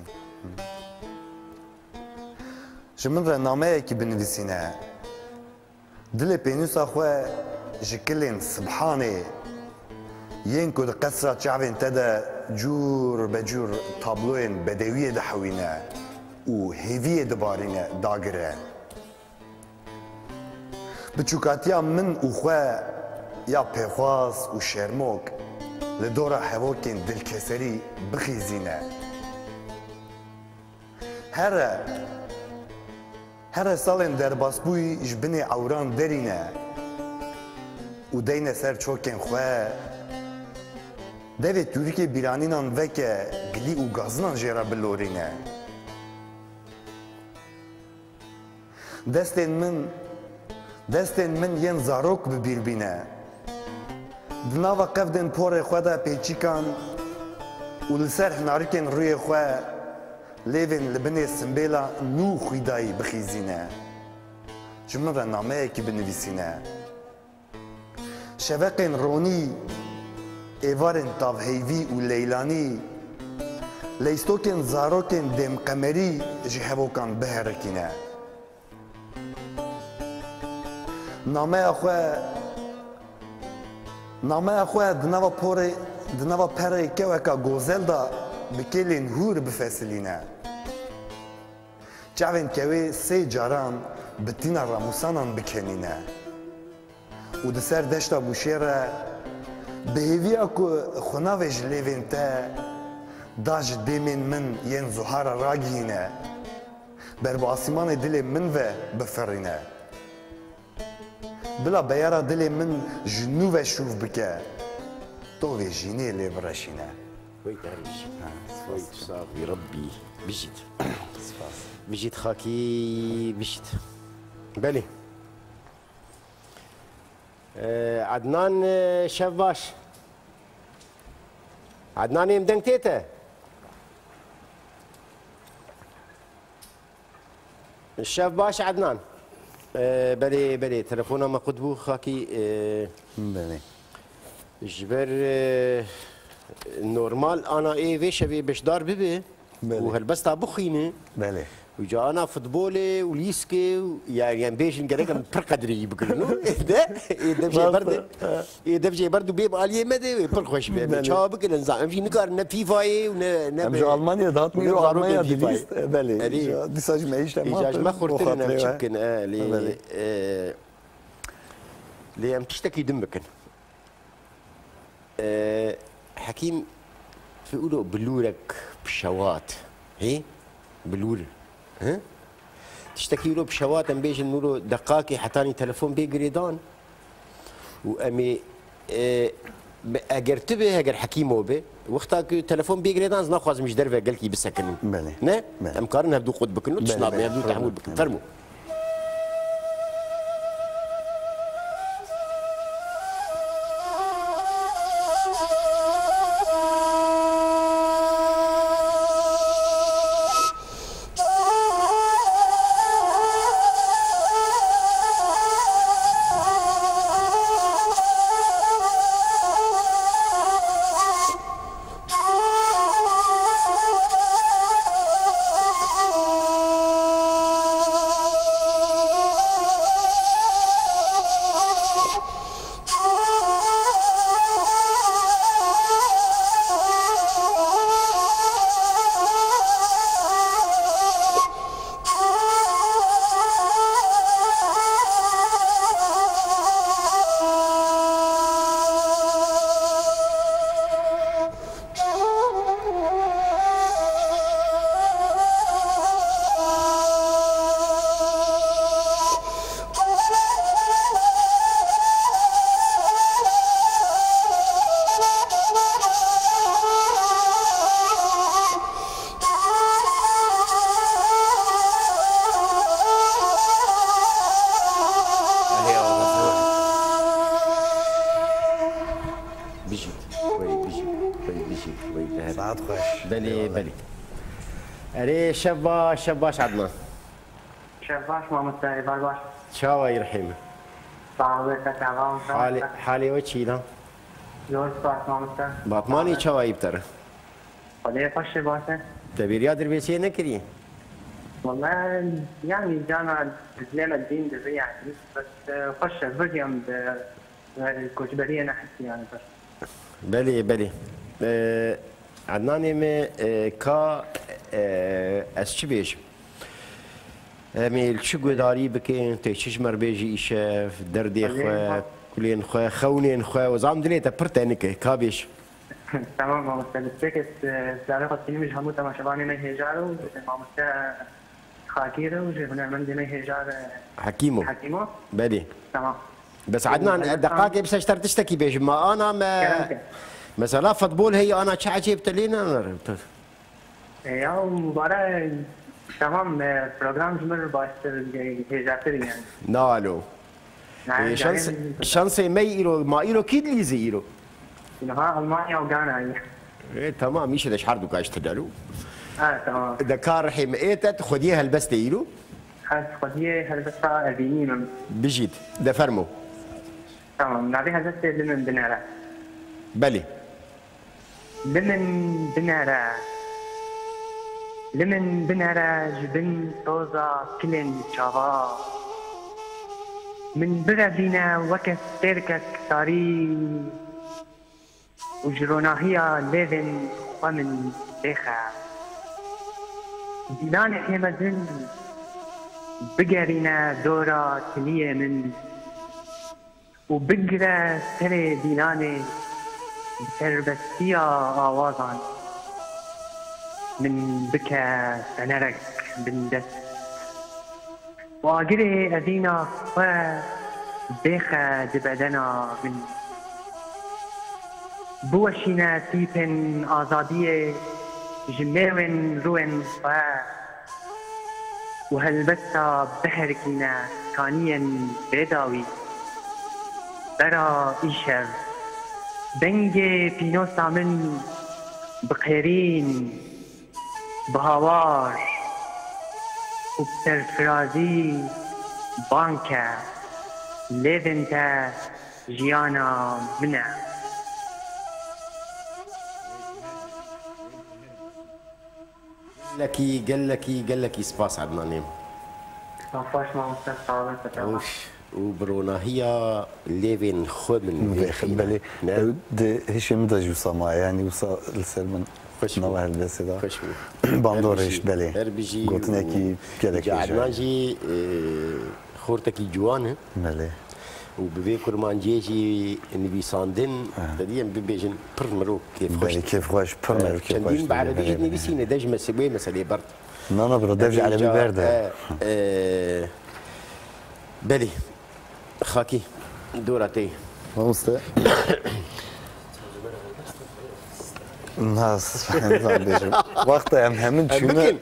Ji min re nameyekî binivîsîne. Dilê pênûsa xwe ji kilên Sibhanê yên ku di qesra çavên te de cûr be cûr tabloyên bedewiyê dihewîne û hêviyê dibarîne, dagire. Biçûkatiya min û xwe ya pêxwas û şermok li dora hevokên dilkeserî bixîzîne. Here, here salên derbasbûyî ji binê ewran derîne û deyne ser çokên xwe. Devê tûrikê bîranînan veke gilî û gazinan jê re bilorîne. Destên min, destên min yên zarok bi bîr bîne. Di nava qevdên porê xwe de pêçîkan û li ser hinarikên rûyê xwe lêvên li binê simbêla nû xwîdayî bixîzîne. Ji min re nameyekî binivîsîne. Şeveqên ronî, êvarên tavheyvî û leylanî, leystokên zarokên dêmqemerî ji hevokan biherikîne. Nameya xwe, nameya xwe di nava porê, di nava perê keweka gozel de bi kêlên hûr bifesilîne. Çavên kewê sê caran bi tîna ramûsanan bikenîne û di ser deşta Bûşê re bi hêviya ku xwe navê ji lêvên te da ji dêmên min yên zuhara ragihîne, ber bi asîmanê dilê min ve bifirîne. Bila beyara dilê min ji nû ve şûv bike, tovê jînê lê bireşîne. Wey derviş. Ha, spas. Wey tu sax bî, Rebbî. Bijît. Spas. Bijît xakî, bijît. Belê. Ee, Adnan, e, şev baş. Adnan, em deng tê te? Şev baş Ednan. Ee, belê, belê, telefona me qut bû, xakî, ee, Belê. ji ber, ee, normal ana ê vê şevê beşdar bibe Belê. û helbesta bixwîne. Belê. Û ca ana futbolê û lîskê û, yani, yani bêjin gerek em pir qedrî bikirin û de, ê dev jê Rast berde. e. Ê dev jê berd û bê bi aliyê me de wê pir xweş be. Belê. Çawa bikin, em zan-, em jî nikarin ne FIFAyê û ne, ne Em be-, ji Almanya dihatin, û ne îro zarokên Almanya FIFAyê. Dilîst, e, belê. Erê. Îja dîsa ji me îşte Îja ma ji me xurtir in, em çi bikin, e, lê, Belê. e, lê em tiştekî din bikin. E, Hekîm, tu ûlo bilûrek bi şewat, hê? Bilûr, he? Tiştekî wilo bi şewat em bêjin, wilo deqakê hetanî telefon bê girêdan û em ê, e, bi-, eger tu bê, eger Hekîmo bê, wexta ku telefon bê girêdan, ez naxwazim ji derve gelkî bisekinin. Belê. Ne? Belê. Em karin hevdû qut bikin û Belê, tişt nabe, belê. hevdû Problem. tehmûl bikin. Fermo. Belê, belê. Erê, şev baş, şev baş Adnan. Şev baş mamoste, êvar baş. Çawa yî Rihîm? Sağ ol, te çawa? Halê, halê we çî lan? Zor spas mamoste. Batmanê çawa yî bi te re? Xwedê xweş e, baş e. Te bêriya dirbêsiyê nekiriye? Wele, yanî cana dilê me dîn dibe yanî. Bes, e, xweş e, biriyam bi, e, koçberiyê nehesî yanî bes. Belê, belê. E, Ednanê me, e, ka, e, ez çi bêjim? Em ê li çi guhdarî bikin? Tê çi ji me re bêjî îşev, derdê xwe, kulên xwe, xewnên xwe, û zam dilê te pir tenik e, ka bêj. Tamam mamoste, li pêk ez, e, zarê xwe dînim ji hemû temaşevanê me hêja re û ji mamoste Xakî re û ji hunermendê me hêja re Hekîmo. Hekîmo. Belê. Tamam. Bes Ednan, e, deqakê bise ji te re tiştekî bêjim. Ma ana me, kerem ke, mesela futbol heye, ana çi ecêb te lê nane? E, ya Mubarek, tamam, e, program ji min re baştir, e, hêjatir yani. Na alo. Na, E, şans, şansê me îro, ma îro kî dilîzî îro? Niha Almanya û Gana ye. E, tamam, îşe de ji her du kaş te dero. Ha, tamam. De ka Rihîm ê te, tu xwediyê helbestê îro? Ez xwediyê helbesta Evînî min. Bijît, de fermo. Tamam, navê helbestê Li Min Binere. Belê. Li min binere, li min binere ji bin toza kilên çava. Min birevîne weke stêrkek tarî û ji ronahiya lêvên xwe min bêxe. Dîlanekê mezin bigerîne dora tiliyê min. û bigire serê dîlanê bi serbestiya awazan, min bike fenerek bindest û agirê evîna xwe bêxe di bedena min. Biweşîne tîpên azadiyê ji mêwên rûyên xwe. û helbesta biherikîne kaniyên bêdawî. Bera îşev, dengê pînosa min bi qêrîn, bi hawar û bi serfirazî bang ke, lêvên te jiyana min e. Gelekî, gelekî, gelekî spas Ednanê. Spas baş mamoste, sağ olun, sağ olun. Û bi ronahiya lêvên xwe min vê xîne. Belê. Ne? Ew di hişê min de jî wisa maye, yanî wisa li ser min nava helbestê de. Xweş bû. Bando rêş, belê. Her bijî. Gotinekî gelek hêja. Ednan jî, e, xortekî ciwan e. Belê. Û bi vê kurmanciyê jî nivîsandin, te dî em bibêjin pir mirov kêfxweş. Belê, kêfxweş, pir mirov kêfxweş. Çendîn bi erebî jî nivîsîne, de ji mese-, wê meselê berd. Na, na, bira, dev ji erebî berde. E, e, belê. Xakî, dora te ye. Mamoste. Nas, nizam bêjim. Wexta em hemin çûne.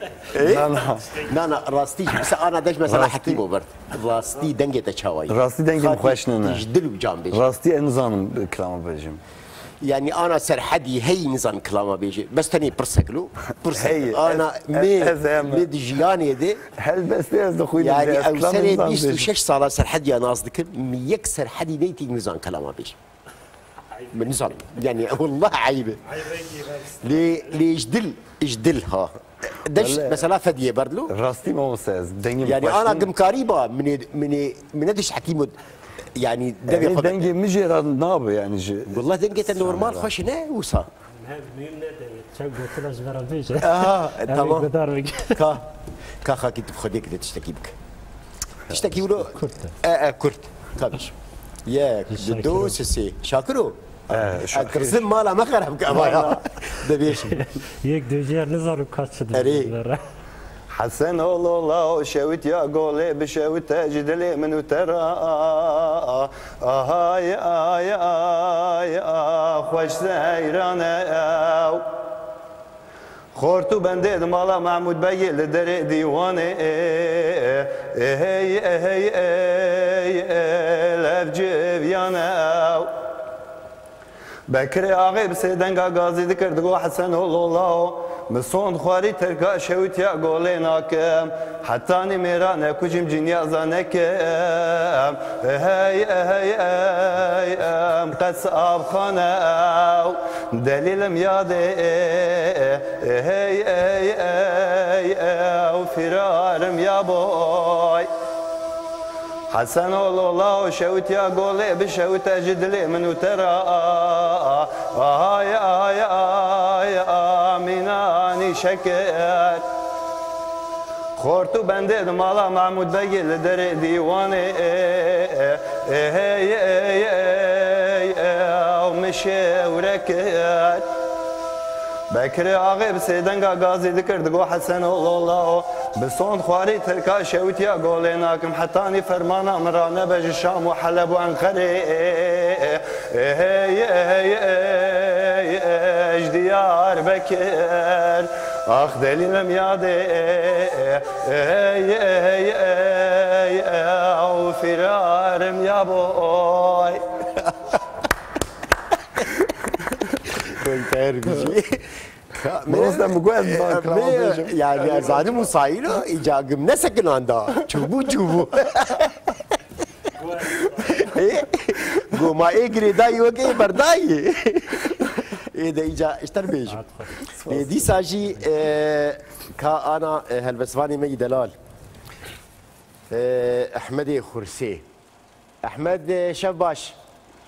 Na, na. Na, na, rastî, mesela ana de ji mesela Hekîmo berd. Rastî dengê te çawa ye? Rastî dengê min xweş nîne. Ji dil û can bêje. Rastî ez nizanim kilama bêjim. Yanî ana Serhedî hey nizan kilama bêje. Bes tenê pirsek lo. Pirsek. Hey, ana ez, mê, ez, ez, mê di jiyanê de. Helbestê ez dixwînim. Yanî ew serê bîst û şeş sala Serhediya nas dikim. Min yek Serhedî neytî nizan kilama bêje. Min nizanim. Yanî, wallah eyb e. Lê, lê ji dil, ji dil ha. Deş, mesela Fediyê berdilo. Rastî mamoste ez. Dengê min xweş nîne. Yanî ana gimkarî ba, minê, minê, mine diş hekîm û, yanî devê xwe. Dengê min jê re nabe, yanî ji. Wallah dengê te normal xweş ne wisa. Ev mühim ne demê? Çend gotina ji me re bêje. Aha, tamam. Em ê guhdar bikin. Ka, ka Xakî tu bi Xwedê kide tiştekî bike. Tiştekî wilo. Kurt e. E, e, kurt. Tabii. Yek, du, du, sê, sê. Şakiro. E, Şakir. Qirzim mala me xerab ke, ama ya. Dibêjim. Yek dojiyar nizanim kaç çi dibêje. Erê. Hesen oğlu la o şewit ya golê bi şewite ji dilê min û te ra. Ahay, ay, ay, ah, xweş seyran ew. Xort û bendê di mala Mehmûd Begê li derê dîwanê. Ehey, ehey, ey, ey, lev civiyan ew. Bekirê axê bi sê denga gazî dikir, digo Hesen ol olao, bi sond xwarî terka şewitiya golê nakim. Hetanî mêra nekujim cîniya zanekim. Hey, hey, hey, em qes abxane ew, delîlim yadê. Hey, hey, hey, ew firarim ya boy. Hesen ol olao, şewitiya golê bi şewite ji dilê min û te ra. Ay, ay, ay, amînanî şeker. Xort û bendê di mala Mahmûd Begê li derê dîwanê. Ê, ê, hey, ê, ê, ê, ew min şêwre kir. Bekirê axê bi sê denga gazî dikir, digo Hesen ol olao, bi sond xwarî terka şewitiya golê nakim. Hetanî fermana min ranebe ji Şam û Heleb û Enqerê. Ê, hey, ê, hey, ê, ê, ji Diyarbekir. Ax delîlim yadê. Ey, ey, ey, ew firarim ya boy. Konter bir şey. Mamoste, min got ez bi bankama bêjim. Yani, ez zanim û sayîlo, îca gim ne sekinanda. Çûbû, çûbû. Ê, goma ê girêdayî weke ê berdayî. Ê de îca ji te bêjim. Ê, dîsa jî, e, ka ana, e, helbestvanê me yî delal. E, Ehmedê Xursê. Ehmed, e, şev baş.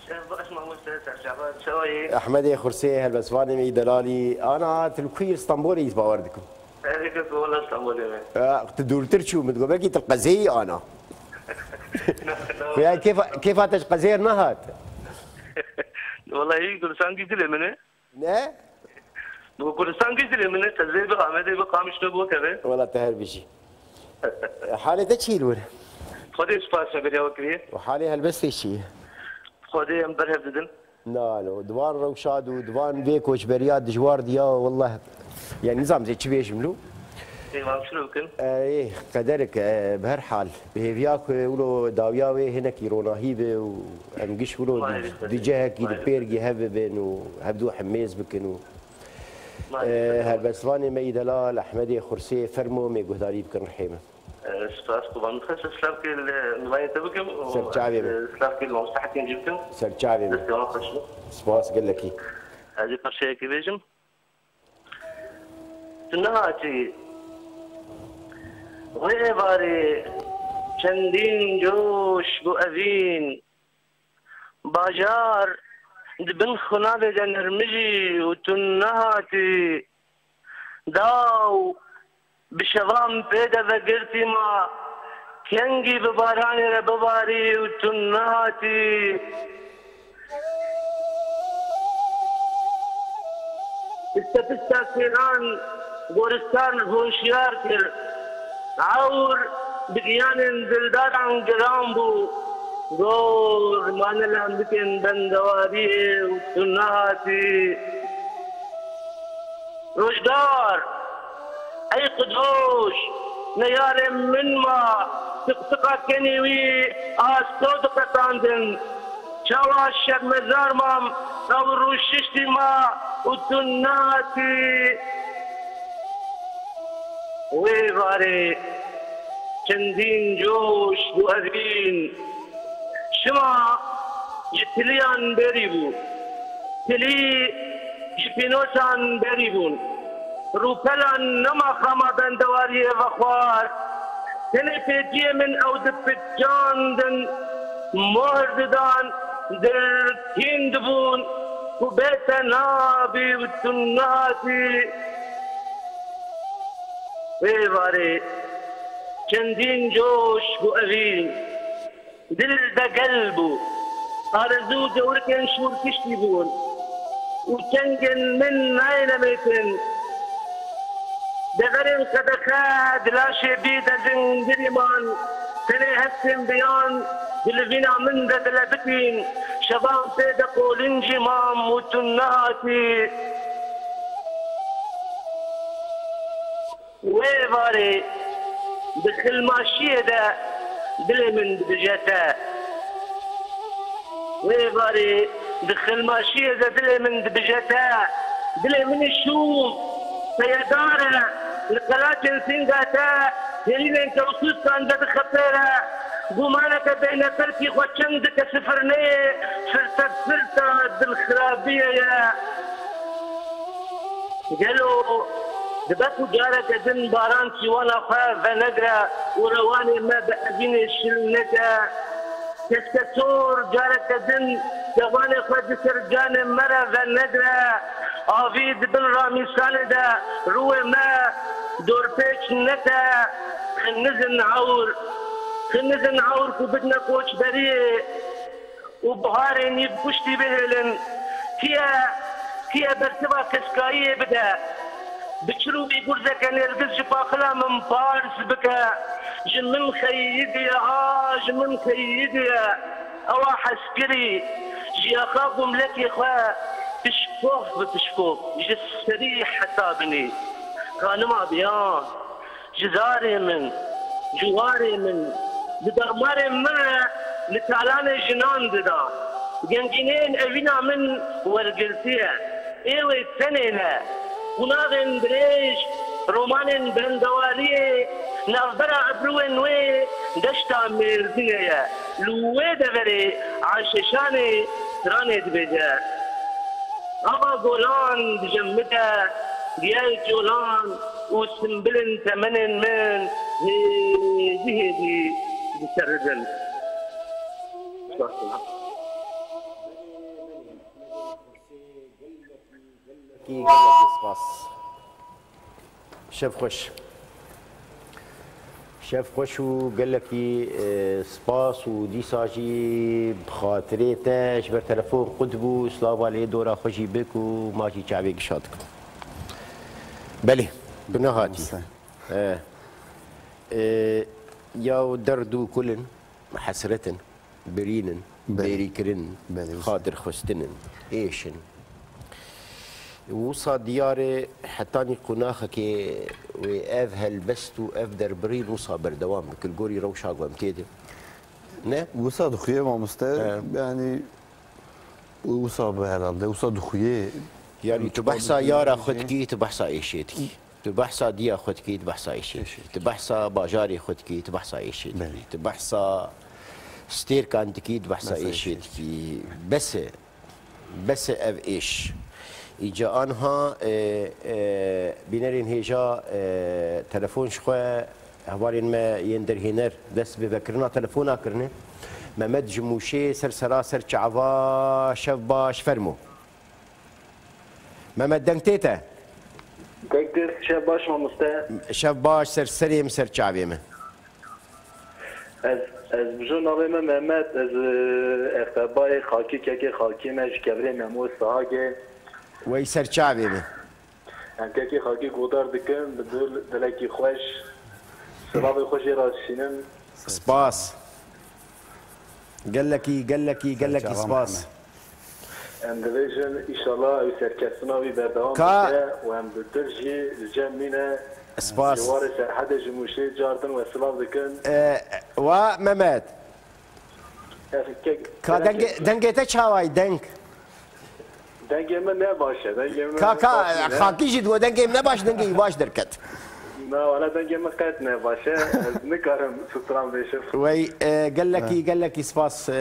Şev baş mamoste, serçava, çawa yî? Ehmedê Xursê, helbestvanê me yî delalî. Ana, tu li ku yî, li Stenbolê yî, bawer dikim. Erê, kes wala Stenbolê me. E, tu dûrtir çû, min digot, belkî tu li qezê yî ana. Na, na. Xuya kêfa, kêfa te ji qezê re nehat? Wala yî, Gulstan gî dilê min e. Ne? Bu Kurdistan gî dilê min e, te zê bi Amedê bi Qamişlo bi weke be. Wela te her bijî. Halê te çi yî li wir? Xwedê spas me beriya we kiriye. Û halê helbestê çi yî? Xwedê em berhev didin. Na lo, di van rewşa de û di van vê koçberiya dijwar de ya, wellah, yani nizam zê çi bêjim lo. Ê, em şunu bikin. Ê, qederek, e, bi her hal, bi hêviya ku wilo dawiya wê hinekî ronahî be û em giş wilo di, di cihekî, di pêrgî hev bibin û hevdû hemêz bikin û, e, helbestvanê me yî delal Ehmedê Xursê, fermo mê guhdarî bikin rihê min. E, spas, kurban, xes silav kir, e, nivayê te bikim û, Ser çavê min. E, silav kir, mamoste Hekîm jî bikim. Ser çavê min. Destê wan xweş be. Spas gelekî. Ez ê parçeyekê bêjim. Tu nehatî. Wê êvarê çendîn coş bû evîn. Bajar di bin xunavê de nirmijî û tu nehatî. Daw bi şevan pê de vegirtî ma, kengî bi baranê re bibarî û tu nehatî. Piste piste kêlan goristan hoşyar kir. Ewr bi giyanên dildaran giran bû. Gor mane lem bikin bendewariyê û tu nehatî. Rojdar, ey qidoş, ne yarê min ma, tiqtiqa kenî wî asto diqetandin. Çawa şermezar mam, ew rûşiştî ma û tu nehatî. Wê varê çendîn coş bû evîn. Şima ji tiliyan berî bû. Tilî ji pînosan berî bûn. Rûpelan nema xama bendewariyê vexwar. Tenê pêtiyê min ew dipicandin, mohr didan, dirkîn dibûn ku bê te nabî û tu nehatî. Wê varê çendîn coş bû evîn. Dil de gel bû. Arezû cewrikên şûr kiştî bûn û çengên min nayêne mêtin. Deverên qedexe di laşê bî de zingirî man. Tenê hestên biyan di livîna min de dilebitîn. Şevan pê de qolincî mam û tu nehatî. Wê varê di xilmaşiyê de dilê min dibije te. Wê varê Di xilmaşiyê de dilê min dibije te, dilê min î şûm peyedar e, li qelatên sînga te, hêlînên kewsûskan de dixepêre. Gumaneke bêneferkî xwe çeng dike sifirneyê, firte firta dilxirabiyê ye. Gelo dibe ku careke din baran sîwana xwe venegre û rewanê me bi evînê şil neke? Keskesor careke din dewanê xwe di ser canê me re venegre, avî di bin ramîsanê de rûyê me dorpêç neke, xinizin ewr, xinizin ewr ku bidine koçberiyê û buharê nîv piştî bihêlin, kî ye, kî ye bersiva keskayiyê bide? Bi çir û bîgurzeke nêrgiz ji paqila min pars bike. Ji min xeyîdiye, a, ji min xeyîdiye. Ewa heskirî, ji yaxa gumlekê xwe pişkof bi pişkof, ji serî heta binî. Xanima biyan, ji zarê min, ji warê min, bi damarê min re li talanê jinan dida. Gengîneyên evîna min wergirtiye. Ê wê tenê ne. Qunaxên dirêj, romanên bendewariyê, navbera ebrûyên wê deşta Mêrdînê ye. Li wê deverê Aşê Şanê stranê dibêje. Ava golan dije min de, giyayê colan û simbilên temenên min hêdî hêdî diseridin. Gelekî, gelekî spas. Şev xweş. Şev xweş û gelekî, e, spas û dîsa jî bi xatirê te ji ber telefon qut bû, slava lê dora xwe jî bik û ma jî çavê gişa dikim. Belê, tu nehatî. Mamoste. E, e, ya derd û kul in, hesret in. Birîn in, Belê. Bêrîkirin, Belê, wisa. Xatirxwestin in, êş in. Wisa diyar e, hetanî qunaxekê wê ev helbest û ev derbirîn wisa berdewam bike, li gorî rewşa ku em tê de. Ne? Wisa dixuye mamoste, He. yanî wisa bi herhalde, wisa dixuye. Yanî tu Çiqa behsa dixuye yara dixuye. xwe dikî, tu behsa êşê dikî. Tu behsa diya xwe dikî, tu behsa êşê dikî. Êşê. Tu behsa bajarê xwe dikî, tu behsa êşê dikî. Belê. Tu behsa stêrkan dikî, tu behsa Behsa êşê êşê dikî. Bes e. Bes e ev êş. Îca anha, e, e, bînerên hêja, e, telefon ji xwe hevalên me yên derhêner dest bi vekirina telefona kirine. Mehmet ji Mûşê ser sera ser çava, şev baş, fermo. Mehmet, deng tê te? Deng tê, şev baş mamoste. Şev baş, ser serê min, ser çavê min. Ez, ez bijû navê min Mehmet, ez, e, eqrebayê Xakî, kekê Xakî me ji kevirê Memo Sihagê. Wey ser çavê min. Em kekê Xakî godar dikin, bi dil, dilekî xweş. Silavê xwe jê re dişînim. Spas. Gelekî, gelekî, gelekî Serçava spas. Mehmet. Em dibêjin, înşallah ew serkeftina wî berdewam Ka- bike û em bi dil jî li cem wî ne. Spas. Ji warê Serhedê ji Mûşê cardin we silav dikin. E, wa Mehmet. Ez ke- Ka dengê, dengê te çaway deng? Dengê min ne baş e, dengê min Ka, ka, baş nîne. Xakî jî digo dengê min ne baş, dengê wî baş derket. Na, wala dengê min qet ne baş e. Ez nikarim stran bêjim. Wey, e, gelekî, Ha. gelekî spas, e,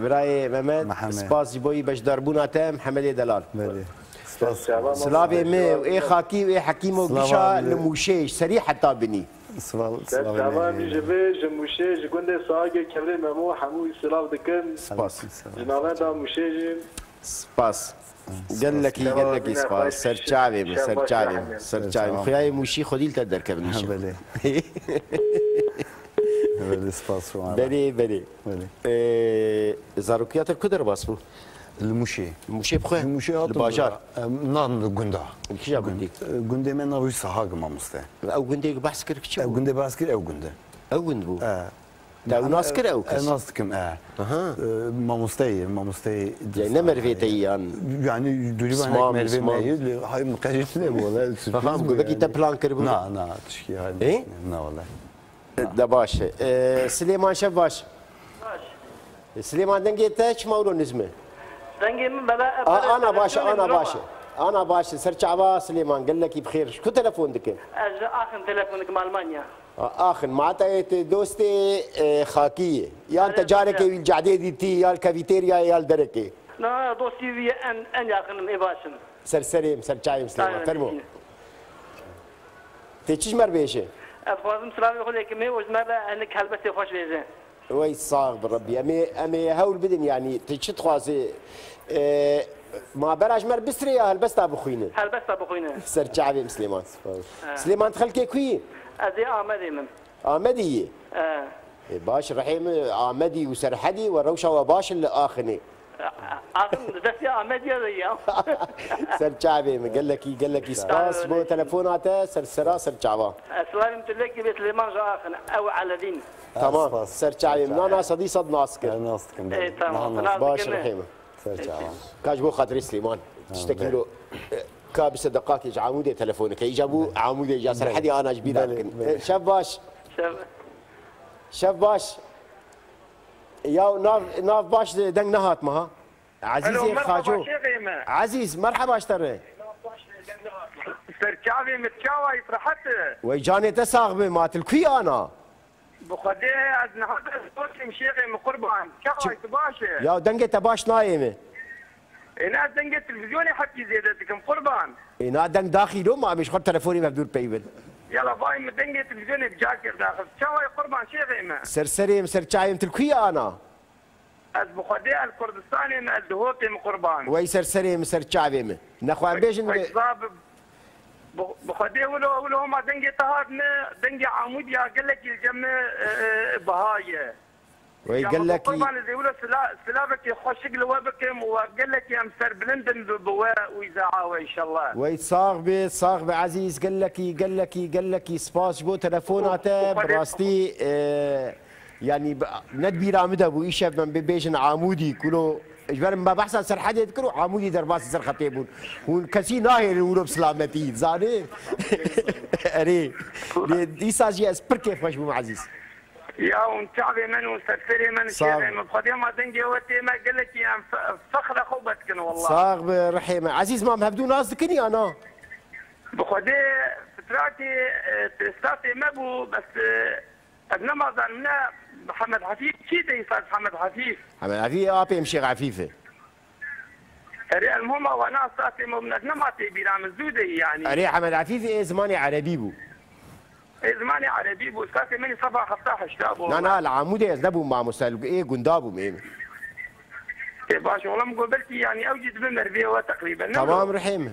birayê Mehmet. Mehmet. Spas ji bo wî beşdarbûna te, Mihemedê Delal. Belê. Spas. Selam. Silavê me û ê Xakî û ê Hekîm û Silav Gişa abi. Li Mûşê, ji serî heta binî. Silav, Ser silavê me. Selam ji vê, ji Mûşê, ji gundê Sahagê, kevirê Memo, hemû wî silav dikin. Spas. Ji navenda Mûşê jî. Spas. Gelekî, Devam gelekî bine, spas. xweş. Ser çavê min, Şev ser baş çavê min, Rehmet. ser çavê min. Tamam. Xuyayê Mûşî xwedî li te derkevin inşallah. Belê. Belê, spas şuma. Belê, belê. Belê. Ee, zarokiya te ku derbas bû? Li Mûşê. Li Mûşê bi xwe? Li Mûşê Li hatim bajar? Em, na, li gunda. Li kîja gundî? Gund-, e, gundê me navê Sahag mamoste. Ew gundê ku behs kir, çi Ew bû? gundê behs kir, ew gund e. Ew gund bû? E. Te ew nas kir ew kes? Ez nas dikim, e. Aha. E, mamosteyê, mamosteyê Yani ne merivê te yî yan? Yani dûrî Pismam, merivê me pismam. yî, lê hay min qejî tune bû, ne, sürpriz Faham, bû ku belkî te yani. plan kiribû. Na, na, tişkî hay Ê? min, na wala. De baş e. E, Silêman şev baş. Baş. E, Silêman dengê te çima wilo nizm e? Dengê min bela A, ana baş e, ana baş e. Ana baş e. Ser çava Silêman, gelekî bi xêr. Ji ku telefon dike? Ez ji Aachen telefon dikim, Almanya. A, Aachen, ma te yê te dostê, e, xakî yê. Yan te carekê wî li cehdê dîtî, ya li kafeteryayê, ya li derekê? Na, dostî wî en, en yaxinim, ê baş in. Ser serê min, ser çavê min Silêman. Fermo. Tê çi ji me re bêje? Ez dixwazim silavê xwe lê kim û ji me re hinek helbestê xweş bêje. Wey sax bi Rebbî. Em ê, em ê hewl bidin, yanî tu çi dixwazî? E, ma bera ji me re bistirê ya helbesta bixwîne? Helbesta bixwîne. Ser çavê min Silêman. He. Silêman, tu xelkê ku yî? Ez ê Amedê min. Amedî yî? He. E, baş, rihê min Amedî û Serhedî we rewşa we baş in li Axinê. Axin destê Amediya de ya. Ser çavê min, gelekî, gelekî spas ji bo telefona te, ser sera, ser çava. Silavê min tu lê kim ê Silêman ji Axin, ew Eledîn. Tamam, spas. Ser çavê min. Nana sedî sed nas kir. Ez nas dikim, belê. Ê, tamam. Niha nas. Baş, rihê min. Ser çava. Ka ji bo xatirê Silêman. Ha, tiştekî belê. Lo, e, ka bi sedeqakê ji Amûdê telefonê ke. Îca bû Amûdê, îca Serhedê ana ji bîra dikin. Belê, belê. E, şev baş. Şev. Şev baş. Ya nav, nav baş de deng nehat me ha. Ezîzê Xaco. Merhaba şêxê me. Ezîz, merheba ji te re. Ser çavê min çawa yî rehet e? Wey canê te sax be, ma tu li ku yî ana? Bi Xwedê ez niha ez dostim şêxê min qurban. Çawa yî, tu baş e? Ya dengê te baş nayê min. Ê na dengê televîzyonê hepî zêde dikim qurban. Ê na deng daxî lo ma em ê ji xwe telefonê ve dûr pey bin. Yala vay min dengê televîzyonê bi carkê daxist. Çawa yî qurban şêxê min? Ser serê min, ser çavê min, tu li ku yî ana? Ez bi Xwedê ez li Kurdistanê me, ez Duhokê me qurban. Wey ser serê min, ser çavê min. Nexwe em bêjin. Xwedê bi, bi, bi Xwedê wilo, wilo hema dengê te hat me, dengê Amûdiya gelekî li cem me, e, e, biha ye. Wey gelekî. Qurban ez ê wilo sila-, silavekî xweşik li we bikim û we gelekî em serbilind in bi, bi we û îzaa we înşallah. Wey sax be, sax be Ezîz, gelekî, gelekî, gelekî spas ji bo telefona te, bi rastî, e, Yanî, ne di bîra min de bû, îşev me bê-, bêjin Amûdî, kulo, ji ber me behsa Serhedê dikir û Amûdî derbasî ser xetê bûn. Hûn kesî nahêlin wilo bi silametî, zanî? Erê. Lê dîsa jî ez pir kêfxweş bûm, Ezîz. Ya hûn çavê min û serserê min, şêxê min. Bi Xwedê ma dengê we tê me, gelekî em fe-, fexre xwe vedikin, wallah. Sax be, rihê me. Ezîz, ma em hevdû nas dikin ya na? Bi Xwedê, fitratê, e, tesisatê me bû, bes, e, Ez nema zanim ne Hemed Hefîf çi de îsas Hemed Hefîf. Hemed Hefîf apê em Şêx Efîf e. Erê, elmuhim, awa na sasê min ez nema tê bîra min zû de yanî. Erê, Hemed Efîf ê zimanê erebî bû. Ê zimanê erebî bû, sasê min sefa hefta heşta bû. Na, na, li Amûdê ez nebûm mamoste, ê gunda bûm ê. Ê baş, oğlum, go belkî yanî ew jî dibe mervê we teqrîben, ne? Tamam, rihê min.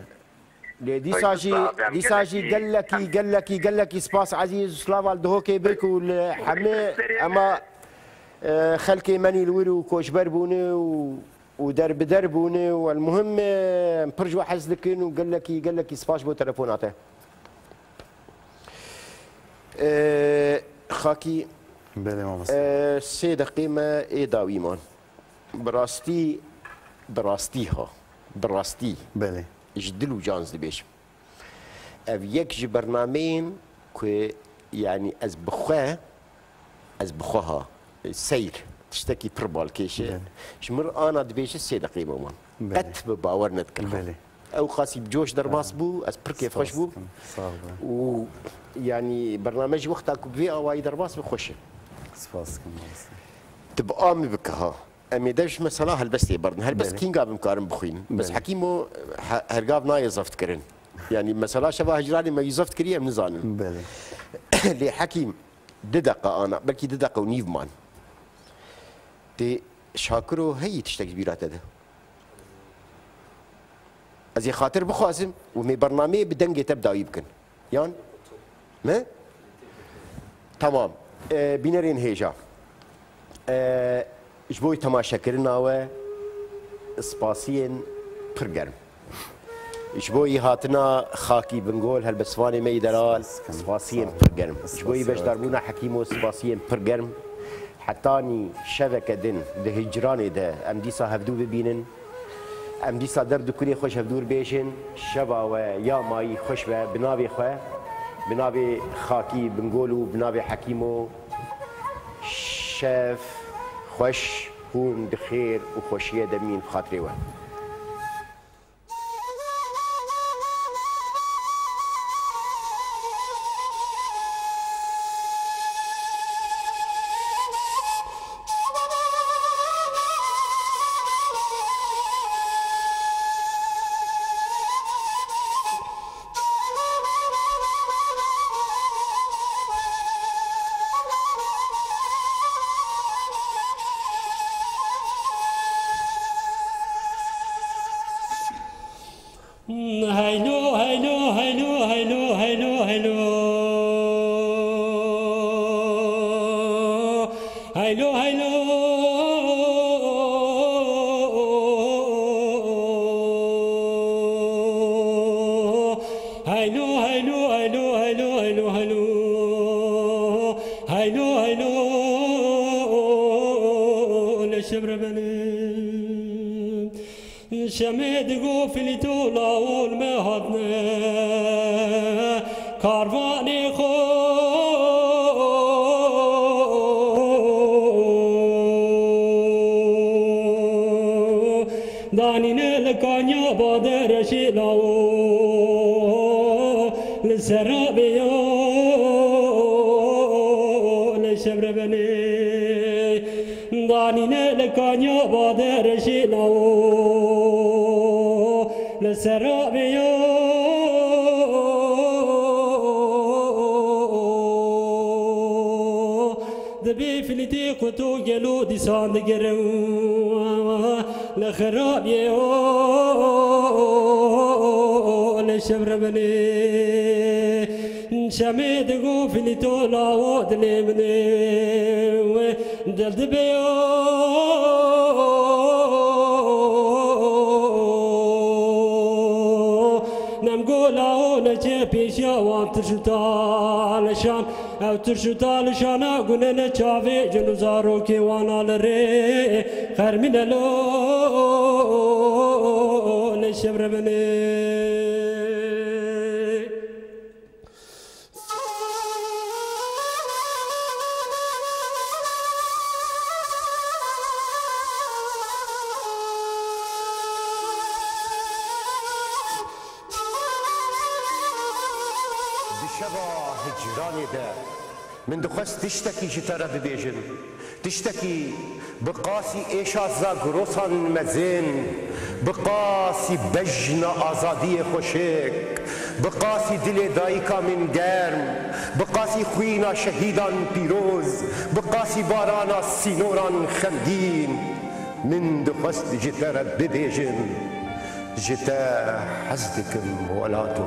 Lê dîsa jî, dîsa jî gelekî, gelekî, gelekî spas Ezîz, slava li Duhokê bik û li hemê ema, e, xelkê menî li wir û koçber bûne û, û derbider bûne û elmuhim, e, em pir ji we hez dikin û gelekî, gelekî spas ji bo telefona te. E, Xakî, belê, mamoste. E, sê deqê me ê dawî man. Bi rastî, bi rastî ha. Bi rastî. Belê. Ji dil û can ez dibêjim. Ev yek ji bernameyên ku, yanî ez bi xwe, ez bi xwe ha, seyr, tiştekî pir balkêş e. Belê. Ji min re ana dibêje sê deqê me wan. Belê. Qet bi bawer nedikir ha. Belê. Ew xasî bi coş derbas bû, ez pir kêfxweş bûm. Spas dikim. Sağ ol. Û yanî bername jî wexta ku bi vê awayî derbas be xweş e. Spas dikim, mamoste. Tu bi a min bike ha. Em ê dev ji mesela helbestê berdin. Helbest, belê, kînga bi em karin bixwînin. Bes, belê, Hekîmo he-, hergav nayê zeft kirin. Yanî mesela şeva hicranê me yî zeft kiriye em nizanin. Belê. Lê Hekîm, du deqa ana, belkî du deqa û nîv man. Tê Şakiro heyî tiştek ji bîra te de? Ez ê xatir bixwazim û em ê bernameyê bi dengê te bi dawî bikin. Yan? Me? Tamam. E, bînerên hêja. E, ji bo temaşekirina we spasiyên pir germ. Ji bo yî hatina Xakî Bingol, helbestvanê me yî delal, spasiyên pir germ. Ji bo yî beşdarbûna Hekîmo, spasiyên pir germ. Hetanî şeveke din di hicranê de em dîsa hevdû bibînin. Em dîsa derd û kurê xwe ji hevdû re bêjin. Şeva we ya mayî xweş be, bi navê xwe, bi navê Xakî Bingol û bi navê Hekîmo. Şev xweş. Hûn di xêr û xweşiyê de mîn bi xatirê we. Heylo, heylo, heylo, heylo, heylo, heylo. Heylo, heylo. Heylo, heylo, heylo, heylo, heylo, heylo. Heylo, heylo, leşev re benê. Şemê digo filîto lawol me hatine karvanê xwe. Danîne li kanya bade reşê lawo li serabê yo li şevrebenê. Danîne li kanya bade reşê lawo li serabê yo. Dibê filîtê qut û gelo dîsan digirin li xirabiyê li şevrebenê. Şemê digo filîto lawo dilê min ê, dil dibe yo. Nem go lawo neçe pêşiya wan tirş û talişan. Ew tirş û talişana gune ne çavê cin û zarokê wana li rê xermîne lo li şevrebenê. Di şeva hicranê de min dixwest tiştekî ji te re bibêjim. Tiştekî bi qasî êşa zagirosan mezin, bi qasî bejna azadiyê xweşik, bi qasî dilê dayika min germ, bi qasî xwîna şehîdan pîroz, bi qasî barana sînoran xemgîn, min dixwest ji te re bibêjim, ji te hez dikim welato.